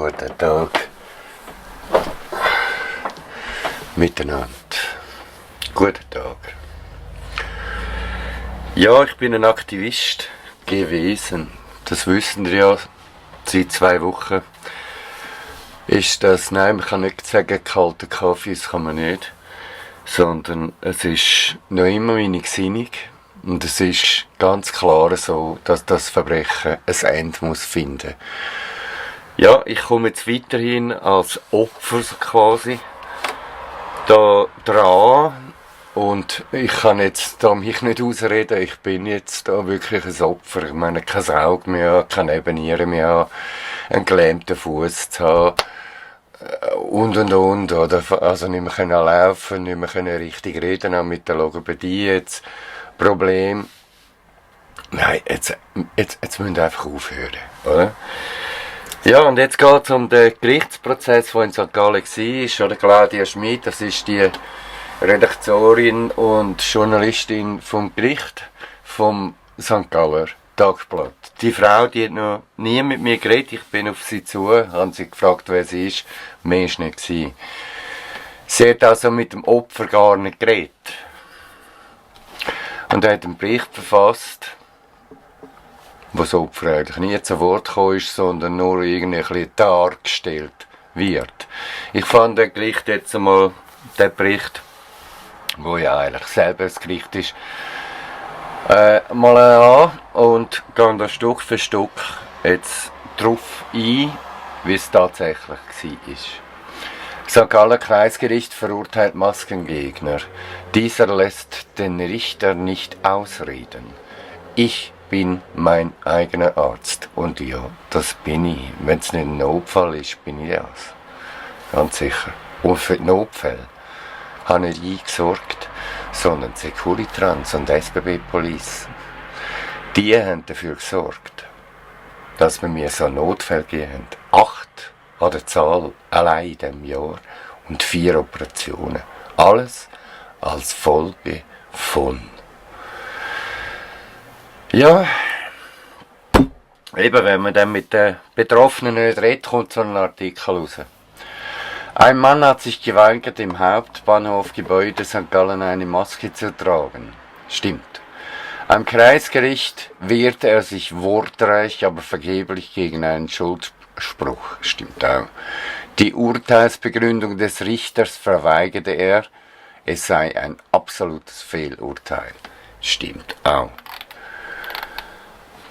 Guten Tag miteinander. Guten Tag. Ja, ich bin ein Aktivist gewesen. Das wissen wir ja seit 2 Wochen. Ist das, nein, man kann nicht sagen, kalter Kaffee, das kann man nicht. Sondern es ist noch immer meine Gesinnung. Und es ist ganz klar so, dass das Verbrechen ein Ende muss finden. Ja, ich komme jetzt weiterhin als Opfer quasi da dran. Und ich kann jetzt da mich nicht ausreden, ich bin jetzt da wirklich ein Opfer. Ich meine, kein Auge mehr, keine Nebenniere mehr, einen gelähmten Fuß zu haben. Und, oder? Also nicht mehr können laufen, nicht mehr können richtig reden, auch mit der Logopädie jetzt. Problem. Nein, jetzt müssen wir einfach aufhören, oder? Ja, und jetzt geht es um den Gerichtsprozess, der in St. Gallen war, oder? Claudia Schmid, das ist die Redaktorin und Journalistin vom Gericht, vom St. Galler Tagblatt. Die Frau, die hat noch nie mit mir geredet, ich bin auf sie zu, habe sie gefragt, wer sie ist, mehr war nicht gewesen. Sie hat also mit dem Opfer gar nicht geredet. Und er hat einen Bericht verfasst, wo das Opfer eigentlich nie zu Wort gekommen ist, sondern nur irgendwie ein bisschen dargestellt wird. Ich fand das Gericht jetzt einmal, den Bericht, wo ja eigentlich selber das Gericht ist, mal an und gehe da Stück für Stück jetzt drauf ein, wie es tatsächlich war. St. Galler Kreisgericht verurteilt Maskengegner. Dieser lässt den Richter nicht ausreden. Ich bin mein eigener Arzt. Und ja, das bin ich. Wenn es nicht ein Notfall ist, bin ich das. Ganz sicher. Und für die Notfälle habe ich nicht eingesorgt, sondern Securitrans und SBB Police. Die haben dafür gesorgt, dass wir mir so Notfälle gegeben haben. 8 an der Zahl allein in diesem Jahr und 4 Operationen. Alles als Folge von. Ja, eben wenn man dann mit den Betroffenen nicht redet, kommt so ein Artikel raus. Ein Mann hat sich geweigert, im Hauptbahnhofgebäude St. Gallen eine Maske zu tragen. Stimmt. Am Kreisgericht wehrte er sich wortreich, aber vergeblich gegen einen Schuldspruch. Stimmt auch. Die Urteilsbegründung des Richters verweigerte er. Es sei ein absolutes Fehlurteil. Stimmt auch.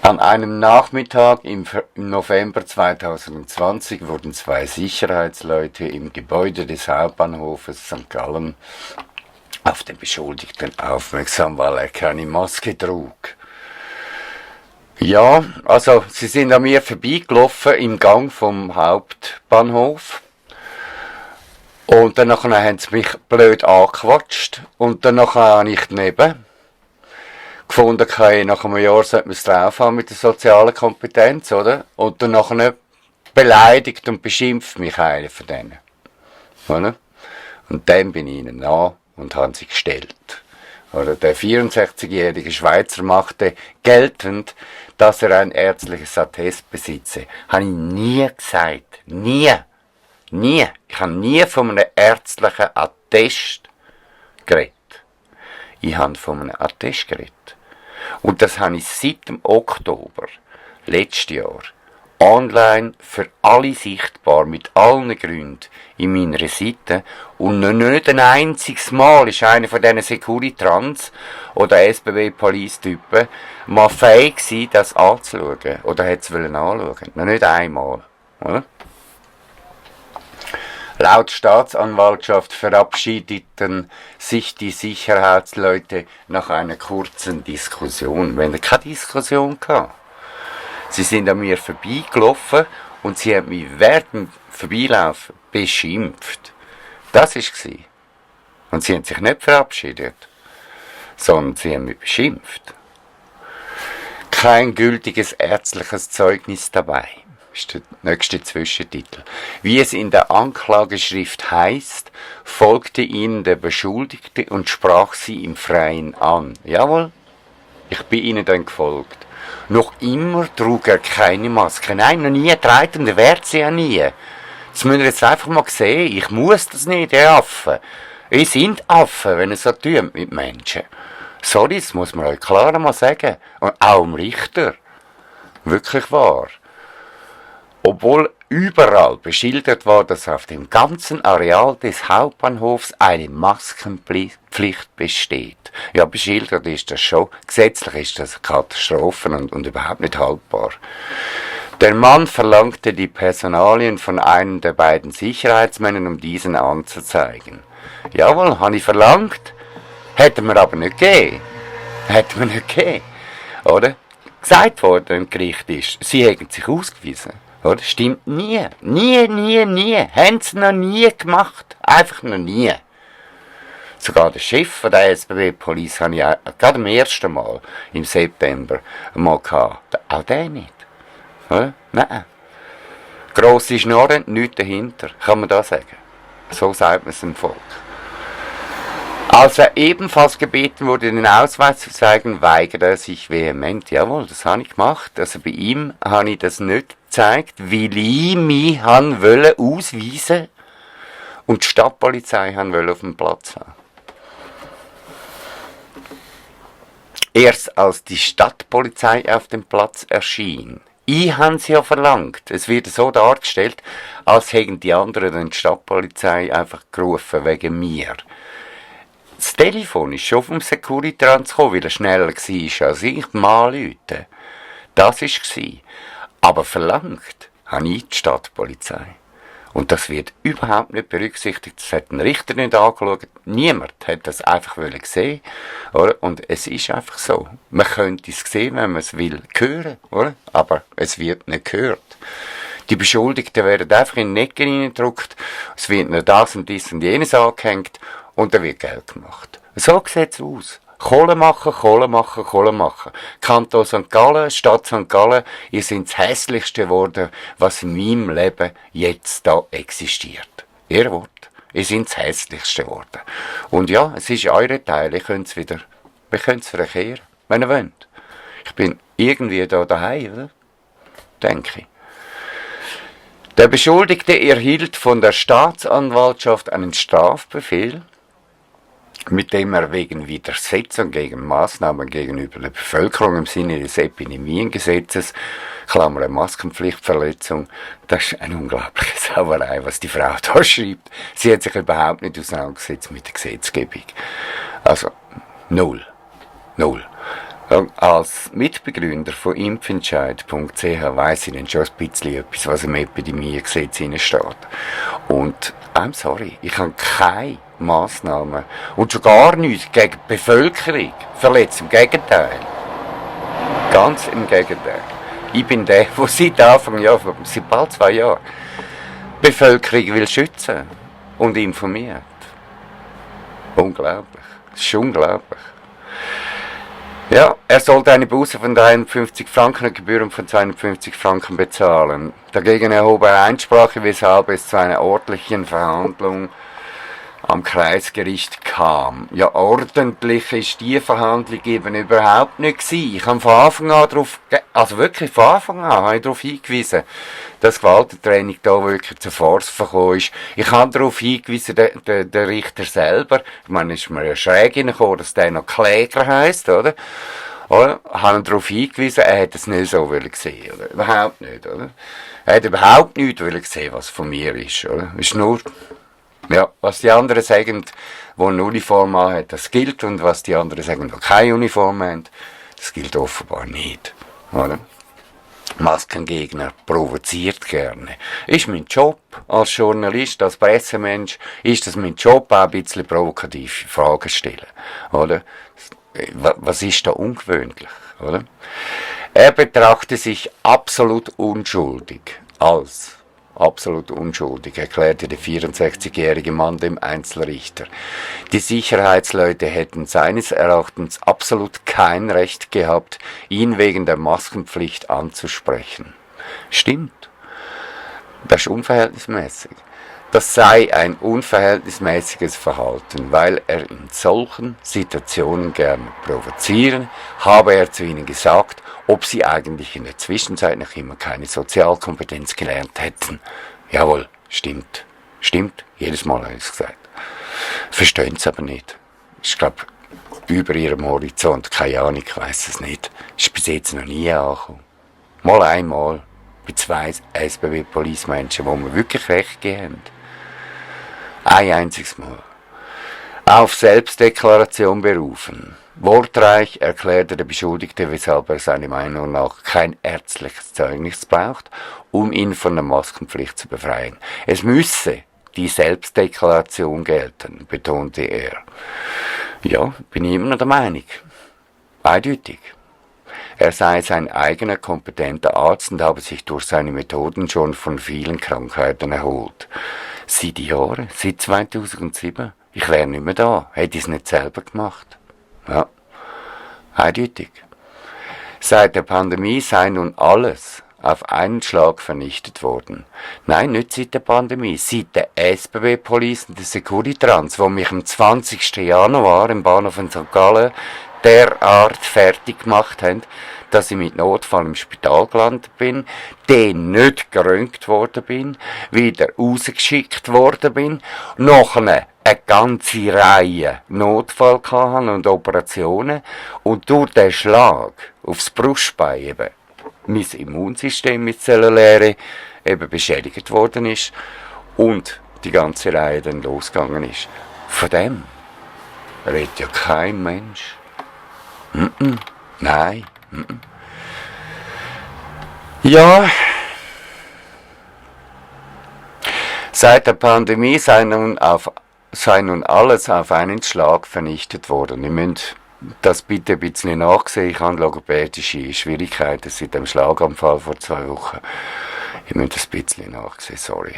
An einem Nachmittag im November 2020 wurden 2 Sicherheitsleute im Gebäude des Hauptbahnhofes St. Gallen auf den Beschuldigten aufmerksam, weil er keine Maske trug. Ja, also sie sind an mir vorbeigelaufen im Gang vom Hauptbahnhof und dann haben sie mich blöd angequatscht und dann habe ich daneben gefunden, nach einem Jahr sollte man es drauf haben mit der sozialen Kompetenz, oder? Und dann beleidigt und beschimpft mich einer von denen. Oder? Und dann bin ich ihnen nach und habe sie gestellt. Oder der 64-jährige Schweizer machte geltend, dass er ein ärztliches Attest besitze. Habe ich nie gesagt. Nie. Nie. Ich habe nie von einem ärztlichen Attest geredet. Ich habe von einem Attest geredet. Und das habe ich seit dem Oktober letztes Jahr online für alle sichtbar, mit allen Gründen in meiner Seite. Und noch nicht ein einziges Mal ist einer von diesen Securitrans oder SBB-Police-Typen mal fähig gewesen, das anzuschauen. Oder hat es anschauen. Noch nicht einmal. Oder? Laut Staatsanwaltschaft verabschiedeten sich die Sicherheitsleute nach einer kurzen Diskussion. Wir hatten keine Diskussion gehabt. Sie sind an mir vorbeigelaufen und sie haben mich während dem Vorbeilaufen beschimpft. Das war es. Und sie haben sich nicht verabschiedet, sondern sie haben mich beschimpft. Kein gültiges ärztliches Zeugnis dabei, ist der nächste Zwischentitel. Wie es in der Anklageschrift heißt, folgte ihnen der Beschuldigte und sprach sie im Freien an. Jawohl, ich bin ihnen dann gefolgt. Noch immer trug er keine Maske. Nein, noch nie getragen und er wird sie ja nie. Das müsst ihr jetzt einfach mal sehen. Ich muss das nicht, ihr Affen. Ihr seid Affen, wenn ihr so tut mit Menschen. Sorry, das muss man euch klar mal sagen. Und auch dem Richter. Wirklich wahr. Obwohl überall beschildert war, dass auf dem ganzen Areal des Hauptbahnhofs eine Maskenpflicht besteht. Ja, beschildert ist das schon. Gesetzlich ist das Katastrophen und überhaupt nicht haltbar. Der Mann verlangte die Personalien von einem der beiden Sicherheitsmännern, um diesen anzuzeigen. Jawohl, habe ich verlangt. Hätten wir aber nicht gegeben. Hätten wir nicht gegeben. Oder? Gesagt worden im Gericht ist, sie hätten sich ausgewiesen. Oder? Stimmt nie. Nie. Haben sie noch nie gemacht. Einfach noch nie. Sogar der Chef von der SBB-Police habe ich auch, gerade am ersten Mal im September mal gehabt. Auch der nicht. Oder? Nein. Grosse Schnorren, nichts dahinter. Kann man das sagen? So sagt man es dem Volk. Als er ebenfalls gebeten wurde, den Ausweis zu zeigen, weigerte er sich vehement. Jawohl, das habe ich gemacht. Also bei ihm habe ich das nicht gezeigt, weil ich mich ausweisen wollte und die Stadtpolizei auf dem Platz haben. Erst als die Stadtpolizei auf dem Platz erschien, ich habe sie ja verlangt. Es wird so dargestellt, als hätten die anderen die Stadtpolizei einfach gerufen wegen mir. Das Telefon ist schon vom Securitrans gekommen, weil er schneller war als ich mal anrufen. Das war es. Aber verlangt habe ich die Stadtpolizei. Und das wird überhaupt nicht berücksichtigt. Das hat ein Richter nicht angeschaut. Niemand hat das einfach sehen, oder? Und es ist einfach so. Man könnte es sehen, wenn man es will, hören, oder? Aber es wird nicht gehört. Die Beschuldigten werden einfach in den Necken reingedrückt. Es wird nur das und dies und jenes angehängt. Und dann wird Geld gemacht. So sieht es aus. Kohle machen. Kanton St. Gallen, Stadt St. Gallen, ihr seid das Hässlichste geworden, was in meinem Leben jetzt da existiert. Ihr Wort. Ihr seid das Hässlichste geworden. Und ja, es ist eure Teil. Wir können es wieder kehren, wenn ihr wollt. Ich bin irgendwie da daheim, oder? Denke ich. Der Beschuldigte erhielt von der Staatsanwaltschaft einen Strafbefehl, mit dem er wegen Widersetzung gegen Maßnahmen gegenüber der Bevölkerung im Sinne des Epidemiengesetzes, Klammer Maskenpflichtverletzung, das ist eine unglaubliche Sauerei, was die Frau da schreibt. Sie hat sich überhaupt nicht auseinandergesetzt mit der Gesetzgebung. Also, null. Als Mitbegründer von impfentscheid.ch weiss ich dann schon ein bisschen etwas, was im Epidemiegesetz steht. Und, I'm sorry, ich habe keine Massnahmen und schon gar nichts gegen die Bevölkerung verletzt. Im Gegenteil. Ganz im Gegenteil. Ich bin der seit Anfang Jahr, seit bald 2 Jahren, die Bevölkerung will schützen und informiert. Unglaublich. Das ist unglaublich. Ja, er sollte eine Buße von 53 Franken und Gebühren von 250 Franken bezahlen. Dagegen erhob er Einsprache, weshalb es zu einer ordentlichen Verhandlung am Kreisgericht kam. Ja, ordentlich ist die Verhandlung eben überhaupt nicht gewesen. Ich habe von Anfang an darauf hingewiesen, dass Gewaltentraining da wirklich zur Force gekommen ist. Ich habe darauf hingewiesen, der Richter selber, ich meine, ist mir ja schräg hingekommen, dass der noch Kläger heisst, oder? Oder? Habe darauf hingewiesen, er hätte es nicht so gesehen, oder? Überhaupt nicht, oder? Er hat überhaupt nicht gesehen, was von mir ist, oder? Ist nur, ja, was die anderen sagen, die eine Uniform haben, das gilt, und was die anderen sagen, die keine Uniform haben, das gilt offenbar nicht, oder? Maskengegner provoziert gerne. Ist mein Job als Journalist, als Pressemensch, ist das mein Job, auch ein bisschen provokative Fragen stellen, oder? Was ist da ungewöhnlich, oder? Er betrachte sich absolut unschuldig, erklärte der 64-jährige Mann dem Einzelrichter. Die Sicherheitsleute hätten seines Erachtens absolut kein Recht gehabt, ihn wegen der Maskenpflicht anzusprechen. Stimmt. Das ist unverhältnismäßig. Das sei ein unverhältnismäßiges Verhalten, weil er in solchen Situationen gerne provozieren, habe er zu ihnen gesagt, ob sie eigentlich in der Zwischenzeit noch immer keine Sozialkompetenz gelernt hätten. Jawohl, stimmt. Stimmt, jedes Mal habe ich es gesagt. Verstehen es aber nicht. Ich glaube, über ihrem Horizont, keine Ahnung, ich weiss es nicht. Ist bis jetzt noch nie angekommen. Mal einmal, bei 2 SBB-Policemenschen, wo wir wirklich recht gegeben haben. Ein einziges Mal. Auf Selbstdeklaration berufen. Wortreich erklärte der Beschuldigte, weshalb er seiner Meinung nach kein ärztliches Zeugnis braucht, um ihn von der Maskenpflicht zu befreien. Es müsse die Selbstdeklaration gelten, betonte er. Ja, bin ich immer noch der Meinung. Eindeutig. Er sei sein eigener kompetenter Arzt und habe sich durch seine Methoden schon von vielen Krankheiten erholt. Seit Jahren, seit 2007. Ich wäre nicht mehr da, hätte ich es nicht selber gemacht. Ja, eindeutig. Seit der Pandemie sei nun alles auf einen Schlag vernichtet worden. Nein, nicht seit der Pandemie, seit der SBB-Police und der Securitrans, die mich am 20. Januar im Bahnhof in St. Gallen derart fertig gemacht haben, dass ich mit Notfall im Spital gelandet bin, den nicht geröntgt worden bin, wieder rausgeschickt worden bin, noch eine ganze Reihe Notfall hatte und Operationen und durch den Schlag aufs Brustbein eben mein Immunsystem mit Zelluläre eben beschädigt worden ist und die ganze Reihe dann losgegangen ist. Von dem redet ja kein Mensch. Nein. Ja, seit der Pandemie sei nun alles auf einen Schlag vernichtet worden. Ihr müsst das bitte ein bisschen nachsehen. Ich habe logopädische Schwierigkeiten seit dem Schlaganfall vor 2 Wochen. Ihr müsst das ein bisschen nachsehen, sorry.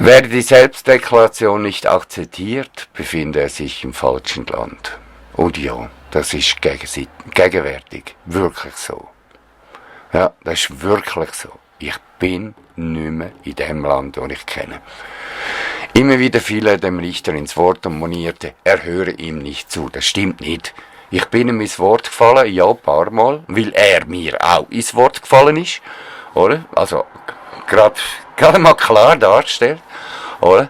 Werde die Selbstdeklaration nicht akzeptiert, befinde er sich im falschen Land. Und ja, das ist gegenwärtig wirklich so. Ja, das ist wirklich so. Ich bin nicht mehr in dem Land, das ich kenne. Immer wieder fiel er dem Richter ins Wort und monierte, er höre ihm nicht zu. Das stimmt nicht. Ich bin ihm ins Wort gefallen, ja, ein paar Mal, weil er mir auch ins Wort gefallen ist. Oder? Also, gerade mal klar dargestellt. Oder?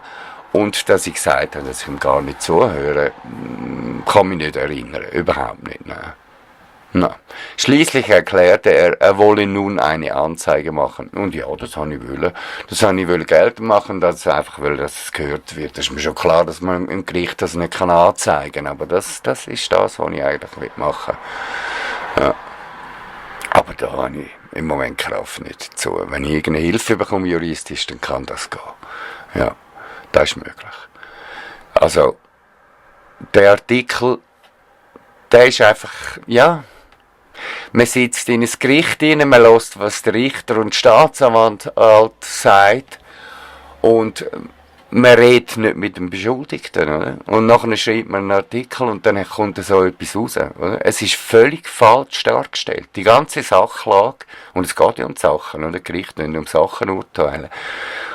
Und dass ich gesagt habe, dass ich ihm gar nicht zuhöre, kann mich nicht erinnern. Überhaupt nicht. Nein. Na. Schließlich erklärte er, er wolle nun eine Anzeige machen. Und ja, das habe ich wollen. Das habe ich geltend machen, dass einfach will, dass es gehört wird. Das ist mir schon klar, dass man im Gericht das nicht anzeigen kann. Aber das ist das, was ich eigentlich machen will. Ja. Aber da habe ich im Moment Kraft nicht dazu. Wenn ich irgendeine Hilfe bekomme, juristisch, dann kann das gehen. Ja, das ist möglich. Also, der Artikel, der ist einfach, ja, man sitzt in ein Gericht rein, man hört, was der Richter und die Staatsanwalt sagt und man redet nicht mit dem Beschuldigten, oder? Und nachher schreibt man einen Artikel und dann kommt so etwas raus, oder? Es ist völlig falsch dargestellt. Die ganze Sachlage, und es geht ja um Sachen, oder? Gericht nicht um Sachen urteilen.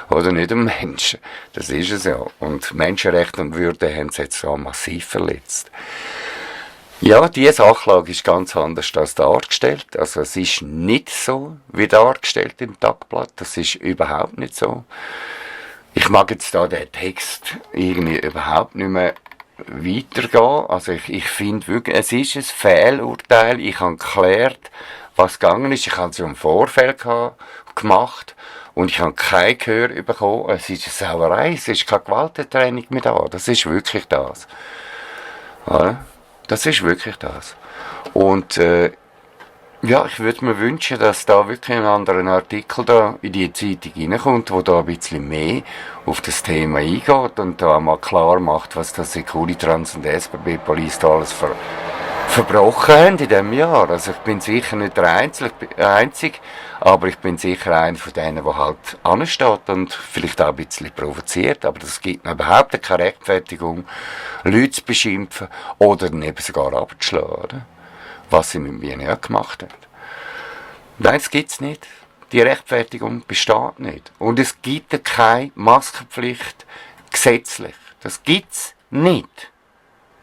Oder nicht um Menschen. Das ist es ja. Und Menschenrechte und Würde haben sie jetzt so massiv verletzt. Ja, diese Sachlage ist ganz anders als dargestellt. Also es ist nicht so, wie dargestellt im Tagblatt. Das ist überhaupt nicht so. Ich mag jetzt da den Text irgendwie überhaupt nicht mehr weitergehen. Also ich finde wirklich, es ist ein Fehlurteil. Ich habe geklärt, was gegangen ist. Ich habe es im Vorfeld gemacht und ich habe kein Gehör bekommen. Es ist eine Sauerei, es ist keine Gewaltentraining mehr da. Das ist wirklich das. Ja, das ist wirklich das. Und ja, ich würde mir wünschen, dass da wirklich ein anderer Artikel da in die Zeitung reinkommt, wo da ein bisschen mehr auf das Thema eingeht und da mal klar macht, was das Securitrans und SBB Police da alles verbrochen haben in diesem Jahr. Also ich bin sicher nicht der Einzige, aber ich bin sicher einer von denen, der halt ansteht und vielleicht auch ein bisschen provoziert, aber das gibt mir überhaupt keine Rechtfertigung, Leute zu beschimpfen oder eben sogar abzuschlagen, oder? Was sie mit mir nicht gemacht haben. Nein, das gibt's nicht. Die Rechtfertigung besteht nicht. Und es gibt keine Maskenpflicht gesetzlich. Das gibt's nicht.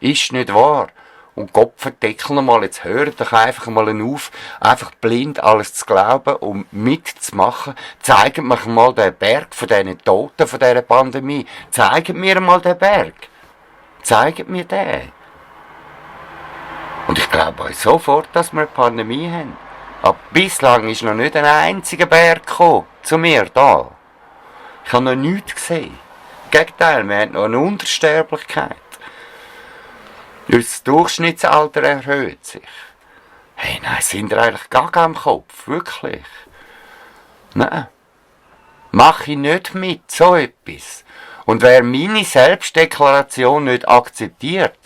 Ist nicht wahr. Und Gott verdeckel mal, jetzt hört doch einfach mal auf, einfach blind alles zu glauben und mitzumachen. Zeigt mir mal den Berg von diesen Toten, von dieser Pandemie. Zeigt mir mal den Berg. Zeigt mir den. Und ich glaube euch sofort, dass wir eine Pandemie haben. Aber bislang ist noch nicht ein einziger Berg gekommen, zu mir da. Ich habe noch nichts gesehen. Im Gegenteil, wir haben noch eine Untersterblichkeit. Unser Durchschnittsalter erhöht sich. Hey, nein, sind wir eigentlich gar kein Kopf, wirklich. Nein. Mache ich nicht mit, so etwas. Und wer meine Selbstdeklaration nicht akzeptiert,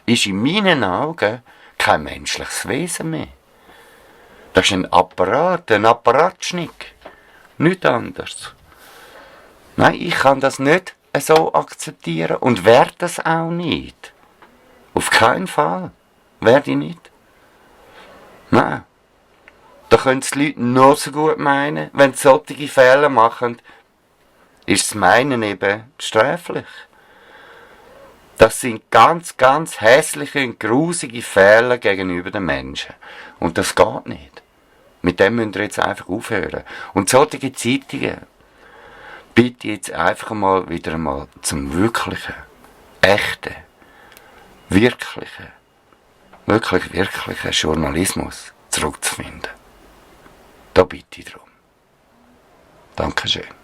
ist in meinen Augen kein menschliches Wesen mehr. Das ist ein Apparatschnick. Nichts anderes. Nein, ich kann das nicht so akzeptieren und werde das auch nicht. Auf keinen Fall. Werde ich nicht. Nein. Da können die Leute nur so gut meinen, wenn sie solche Fehler machen, ist das Meinen eben sträflich. Das sind ganz, ganz hässliche und grusige Fehler gegenüber den Menschen. Und das geht nicht. Mit dem müsst ihr jetzt einfach aufhören. Und solche Zeitungen bitte jetzt einfach mal wieder einmal zum wirklichen, echten, wirklichen Journalismus zurückzufinden. Da bitte ich darum. Dankeschön.